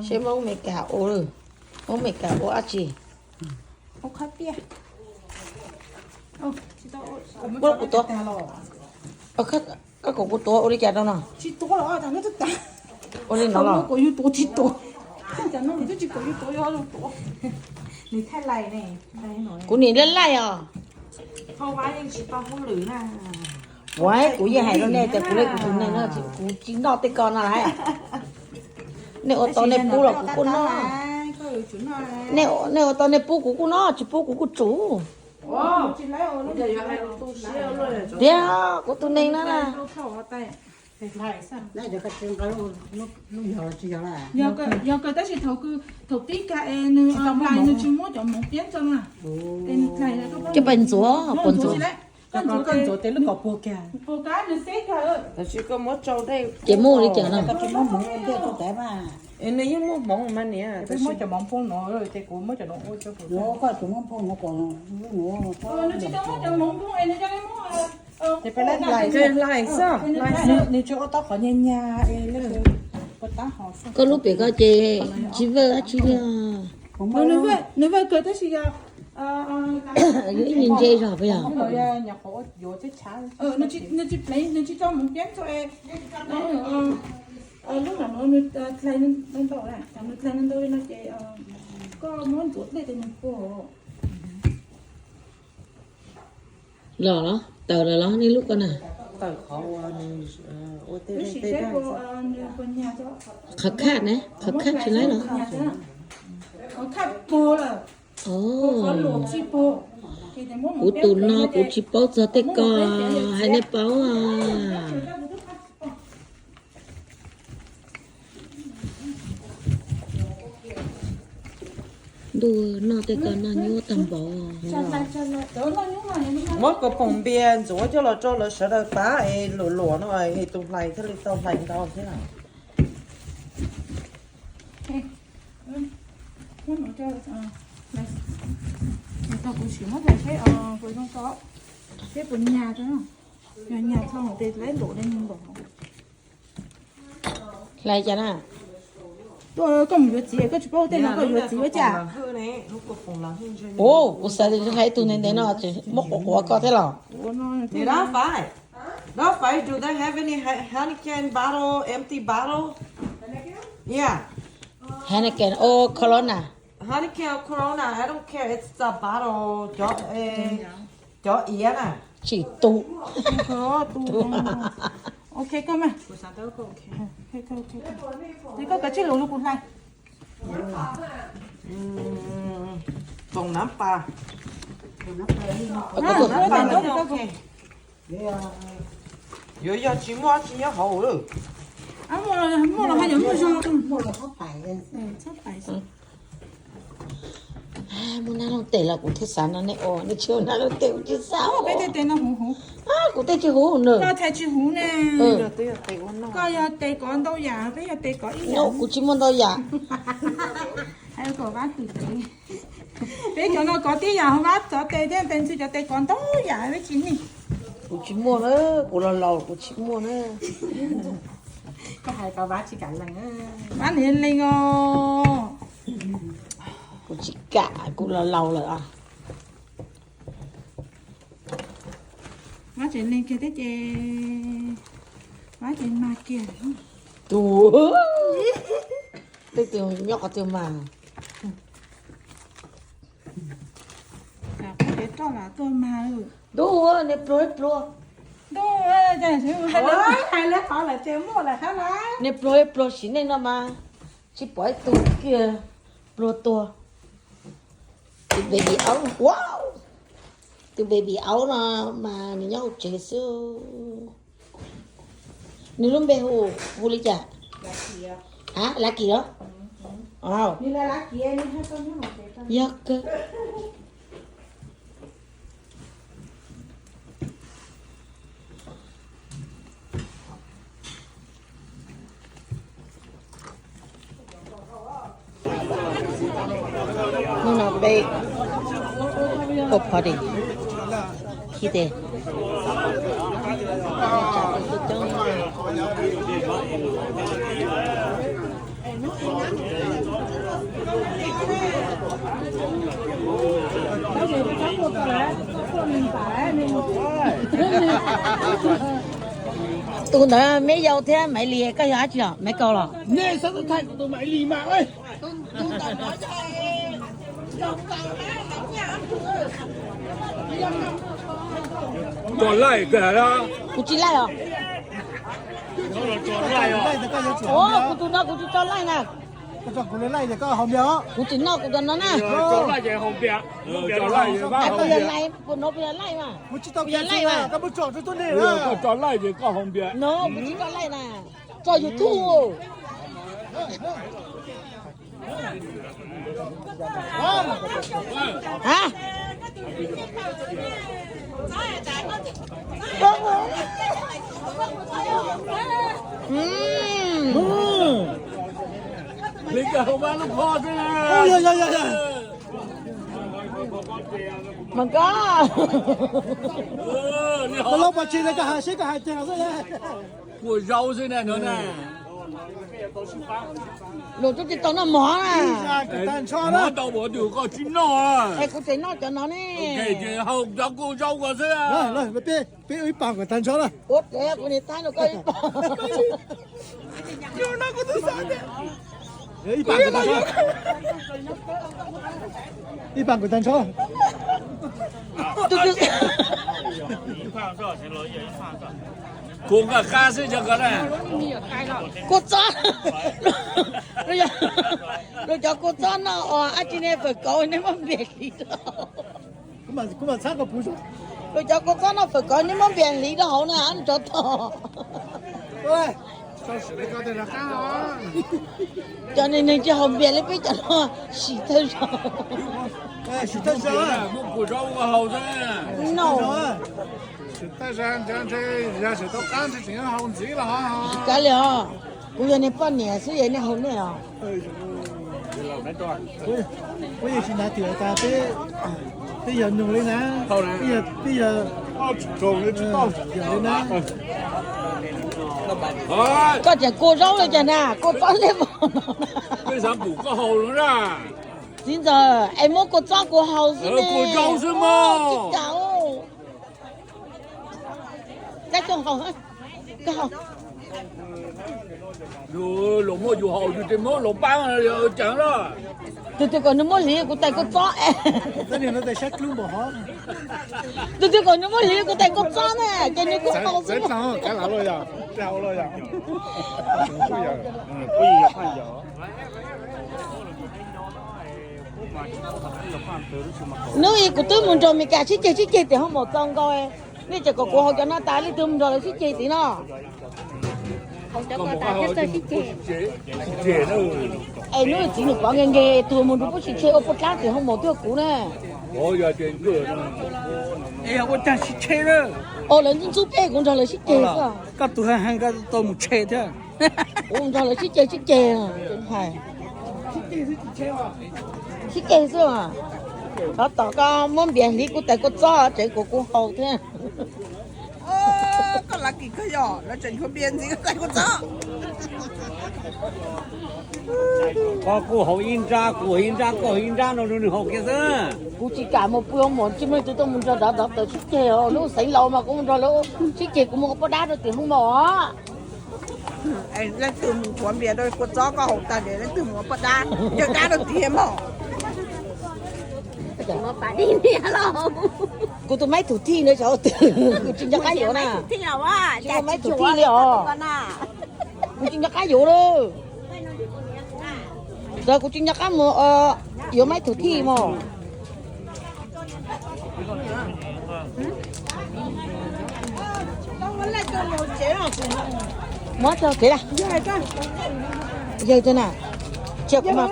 Seb Hmoob Meskas ua, Hmoob Meskas ua dab tsi? Muab kuv tuav. Koj kom kuv tuav ua li cas rau no? Ua li no los? Kuv nim laj laij os. Ua kuv yeej hais rau nej tias kuv li kuv tus neeg no kuv tsis noj tej ko no lawm. Nej ua tau nej pub los kuv kuj noj. Nej ua tau nej pub kuv kuj noj, tsis pub kuv kuj tsum. Tiag, kuv tus neeg no na. Yog, tab sis thaum pib kas es nws hlais nws tsis muab cov hmoov piab rau na. Ces nws hlais, puas ntxuav, puas ntxuav? Koj ntxuav tes lub kom puag kiag. Ces muab li cas no? Nws yeej muaj hmoov mas niam. Muab cov hmoov poob no, ces kuv muab cov no ua. Koj tsis muab poob no kom lub no. Hlais xwb, nws tsis ua tau qhov nyag nyag. Koj lub pem ko ces tsis vawj dab tsi li. Nws vawj kawg tab sis yog ib me ntse zog puas yog? Nws tsis pleev, nws tsis tso hmoov piab rau. Lub no nws hlais ntau, nws hlais ntau li no ces koj muab ntxuav dlej ces nws puas. Los los, tawm lawm los nej lub ko na. Qhov khaj ne, qhov khaj tsis laib los? Kuv tus no kuv tsis paub txog tej ko, hais nej paub. Ntuj, noj tej ko noj nyuaj tag npaum. Muab kaus poom npias ntxuav coj los rau lawv sawv daws pab es luam luam no es tus hlais thiaj li tau hlais ntau thiab. Hlais cas na? Koj mus yuav txiv, koj tsis paub tej no koj yuav txiv ua cas? Ua, kuv xav tias hlais tus ntev ntev no muab quav quav koj thiab los. Đó phải, do they have any Heineken bottle, empty bottle? Yeah. Heineken or Corona? Heineken or Corona, I don't care, it's the bottle. Cov, eh, cov iav na. Tsis tu. Ok, koj mas. Koj kav tsij lus rau kuv hlais. Tsoom nab pas. Yuav yog tsis muaj dab tsi nyob hauv lawm. Muaj los hais tias muaj zog. Muaj nab looj tes los kuv thiaj xav no, nej ua nej tsis ua nab looj tes kuv tsis xav. Kuv tej tsis huv nws. Koj tsis huv ne. Koj yog tes kov ntau yam, peb yog tes kov ib yam. Kuv tsis muaj ntau yam. Peb cov no kov tib yam, vab cov tes thiab tes ntxwg cov tes kov ntau yam peb tsis nij. Kuv tsis muaj na, kuv los laus kuv tsis muaj na. Koj hais tau vab tsis kam lees. Vab niam lees os. Kuv tsis kam, kuv los laus lawm os. Vab tseem lees kiag thiab ces vab tseem mag kiag. Tus, tej tus nyob qhov twg mas. Ntuj, nej pluag ib pluag. Ntuj, hais lawv qhov lawm ces muaj lawm hab na. Nej pluag ib pluag sim neej no mas tsis pom ib tug kiag pluag tuag. Tus baby aub, tus baby aub no mas nws nyob hauv tsev xwb. Nws lub npe hu, hu li cas? Ha, Lav Kim los? Yog kawg. Hnub no peb ua party, khi tes. Tus ntawd Meb Yau thiab Maiv Lis, koj yog dab tsi os? Maiv Kaus los? Nej xav tau thaij kuv tus Maiv Lis mas. Tso laij kawg. Kuv tsis laij os. Kuv tus no kuv tsis tso laij na. Kuv tsis noj kuv tus no na. Puas yog laij, puas no puas yog laij mas? Puas yog laij mas? Koj tso laij ces koj haus npias. No kuv tsis tso laij na. Tso YouTube. Mas koj, koj los pov tseg, koj hais seb koj hais tiag xwb. Kua zaub xwb na no na. Luag twb tsis tau noj mov na. Mov ntau, ua cas koj tsis noj? Es kuv tseem noj cov no ne. Ces haus cov kua zaub ko xwb. Peb ib pam kom tag nrho na. Ua cas kuv niam tab no koj ib pam. Ib pam kom tag nrho. Ib pam kom tag nrho. Kua nqaj qab xwb cov ko na. Kua txob. Luag cov kua txob noj os, ab tsi ne fawm kauv nej muab npias hliv rau. Luag cov kua txob noj fawm kauv nej muab npias hliv rau hauv na, ab tsov tom. Cov neeg tsis haus npias li peb cov no, sim thawj zaug. Sim thawj zaug. No. Tsis kav liam os, kuv yog niag poj niam xwb es nej haus nej os. Peb yeej tsis hnav twm tas, peb yog nug li na, peb yog, peb yog yog li na. Koj tseem kua zaub li cas na, kua txob liab vog no na. Peb xav pum koj haus no na. Txiv ntxawm, es muab kua txob kua haus xwb ne. Kua zaub xwb mog. Kab xyoo haus, koj haus. Luag muab yus haus yus tsis muab luag pab ceev lawm. Tus twg kom nws muab hliv kuv tais kua txob. Tus twg kom nws muab hliv kuv tais kua txob na, ces nws kuj haus xwb. Hnub ib kuv twb mus nrog Mes Kas sib ceg sib ceg tim hoob maum txaus nkaus, nej tseem kom kuv haus cov no tas, leej twg mus nrog lawv sib ceg tim no. Es hnub txiv nws pov nkees nkees, tus mus nrug Pub Sis Tshe ua poj dlab tim hoob maum twb kuv na. Ua caag sib tshe, o lawv ntxub ntxub peb, kuv nrog lawv sib ceg xwb. Koj tus heev heev koj tau mus tshe thiab. Kuv nrog lawv sib ceg sib ceg, hais sib ceg xwb. Tsov tom koj muab npias hliv kuv tais kua txob tseev kuv, kuv haus thiab. Koj lav kis kawg yog lawv tseem tshuav npias ntxiv koj tais kua txob. Koj kuj haus ib nrab, kuv haus ib nrab, koj haus ib nrab no rau nws haus kiag xwb. Kuv tsis kam mus pw hoob maum, tsis muaj leej twg tuaj mus nrog nrad nrad tawm sib ceg os. Lub xeev laus mas kuv mus nrog lawv sib ceg, kuv mus ua poj dab rau tim hoob maum os. Leej twg mus tshuav npias rau kua txob koj haus tag ces leej twg mus ua poj dab, yog dab rau tim hoob maum. Kuv tus maib thum thij ntawd xyov twg, kuv tsis nco qab yuav na. Tsis muaj maib thum thij li os. Kuv tsis nco qab yuav lawm. Txawm kuv tsis nco qab mus yuav maib thum thij mog. Muab tso kev lawm. Yawg tso na, cia kuv mam